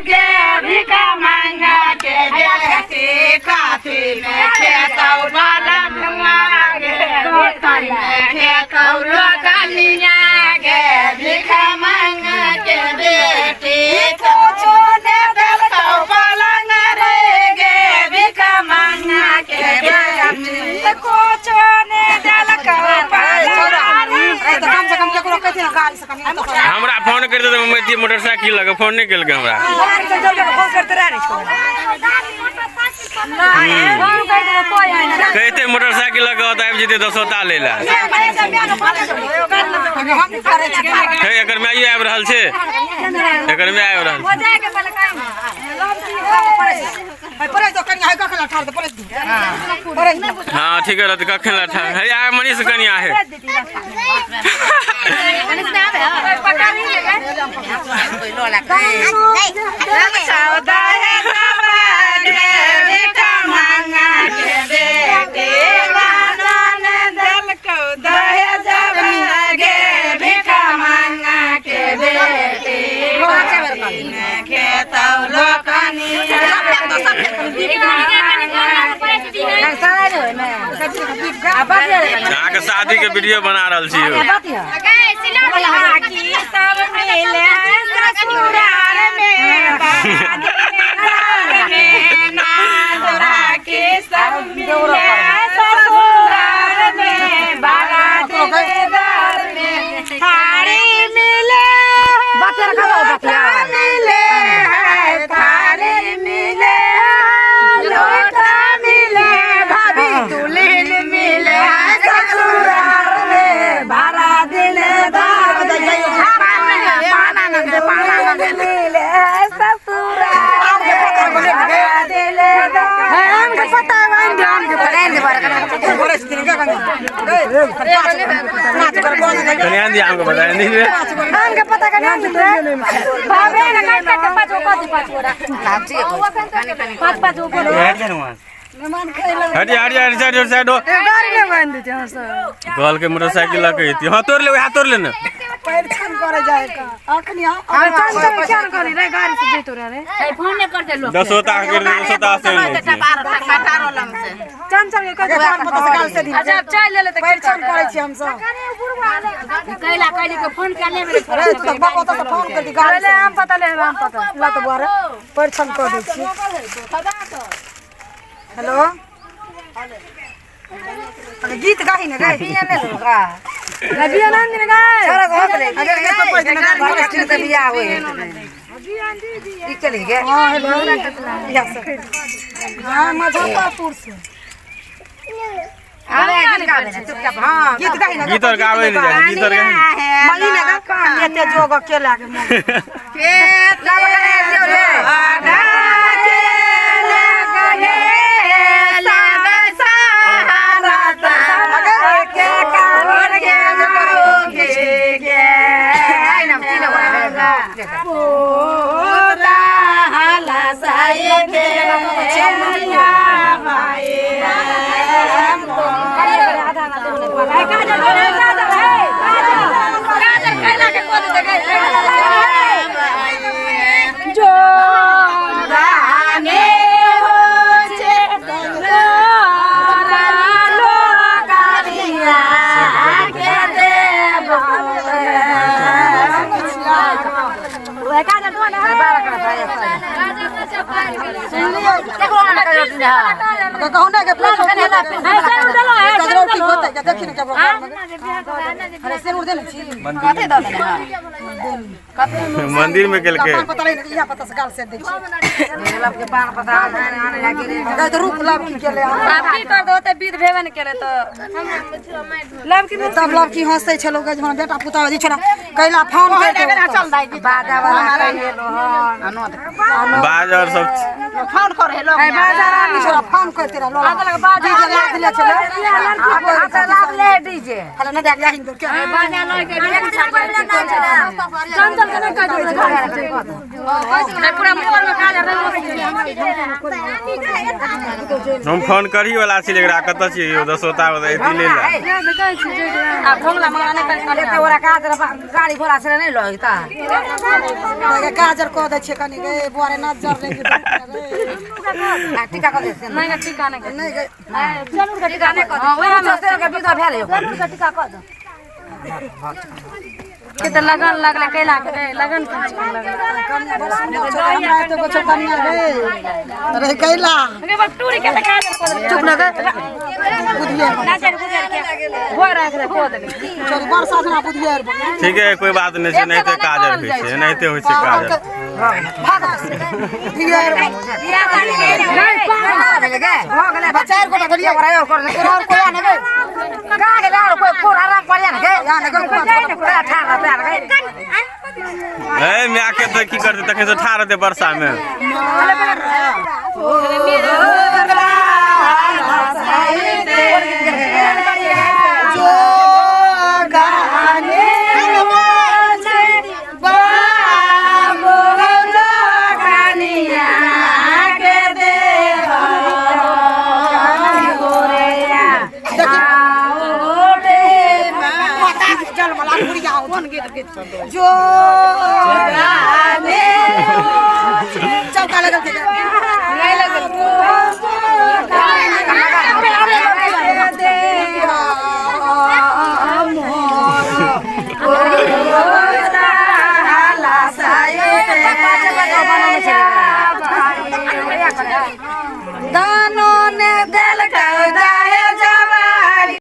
गे भिखा मांगा के बेटी काथी में खेतौ बालनुआ गे काथी में खेतौ लोकनिया गे भिखा मांगा के बेटी कुछो ने देलकौ पलंग रे गे भिखा मांगा के बेटी कुछो ने देलकौ पलंग रे। कम से कम केकरो कहती ना गाड़ी से कम हमरा फोन करते तऽ हम अइतियै मोटरसाइकिल लऽ कऽ, फोन नहि केलकै हमरा। फोन करते रहे नहीं छोड़ा। कहिते मोटरसाइकिल लऽ कऽ तऽ आबि जेतै दसोता लै लए। हम करै छी। हे, एकर माइयो आबि रहल छै, एकर माय आबि रहल छै। हाँ ठीक है, कखन लठा हे आ मनीष कनिया है। अहाँके शादी के वीडियो बना रहल छी यौ। कन्या दी आमके पता नहीं रे। हट जा, हट जा, हट जा, साइड हो। कहलकै मोटरसाइकिल लऽ के अइती। हाँ तोड़ ले, वएह तोड़ ले ने। परीक्षण करे जाए का अखनी। दसोता कर दे, दसोता से नहीं। पान पत्ता से गाल से दी। परीक्षण करै छी हम सब। अरे तू तऽ बाप ओतऽ से फोन कर दी गाड़ी से। आम पता ले, आम पता। ला तऽ बुआ रे परीक्षण कर दै छी। हेलो, अरे गीत गाही ने गाही। बिया ना दिन गाय। अरे ये तो कोई दिन गाड़ी हाँ हेलो, हाँ मुजफ्फरपुर से। गीत गाही ने। गीत और गाबै नहि जाइ, गीत और गाही। मली ने गा एते जोग के लागे मोन। कहू ना के कजरौटी होतै के देखी ने केकरो घरमे। अरे सिनुर देने छी। मंदिर में केलकै। पान पता नहीं, इहा पता से गाल से दै छी। गए तऽ रूप लाभ की गेलै। की कर दो, ओते विध भेबे ने केले तऽ लव की। तब लव की हंसै छलौ गे, जहन बेटा पुतहु जे छला कैला फोन कर दे। बाज और सब। बाजार आदमी छला फोन करते रह लोला डीजे लाद ले छले। ले डीजे हला ना देख जाहिन के बाजा लय के चंचल के नहीं कह दे पूरा मोर में काजर हम फोन करही वाला छी एकरा कतऽ छियै यौ दसोता एती ले ला आ घोंगला मंगला नहीं कर एते ओरा काजर गाड़ी घोड़ा से नहीं लगता के काजर कह दै छियै कनी गे बुआ रे नजर रे आ टीका कर दे से नहीं टीका नहीं नहीं गे टीका नहीं कर हां ओए सोचते के विध भेल टीका कर दे के तऽ लगन लगले कैला के लगन की लगल कन्या बड़ सुंदर छौ हमरा एते गो छौ कन्या रे रे कैला गे बाप टूरी के तऽ काजर कऽ देलकै चुप न गे बुधिया नजर गुजर के भोर राख रे कऽ देलकै चल बरसात ना बुधिया ठीक है कोई बात नहीं छै एनाहिते काजर होइ छै एनाहिते होइ छै काजर बुधिया हो गेलै चारि गोटा भेलियै ओरा और कर तोरा और कोई आने गे का गेलै और कोई पूरा आराम करिया ने गे या ने गे पूरा ठाड़ रहतै आर गे ए माय के तऽ की करतै तखन से ठाढ़ रहतै वर्षा मे जो गाने चल मला बुढ़िया कोन गीत गीत जो गाने चौका लगल के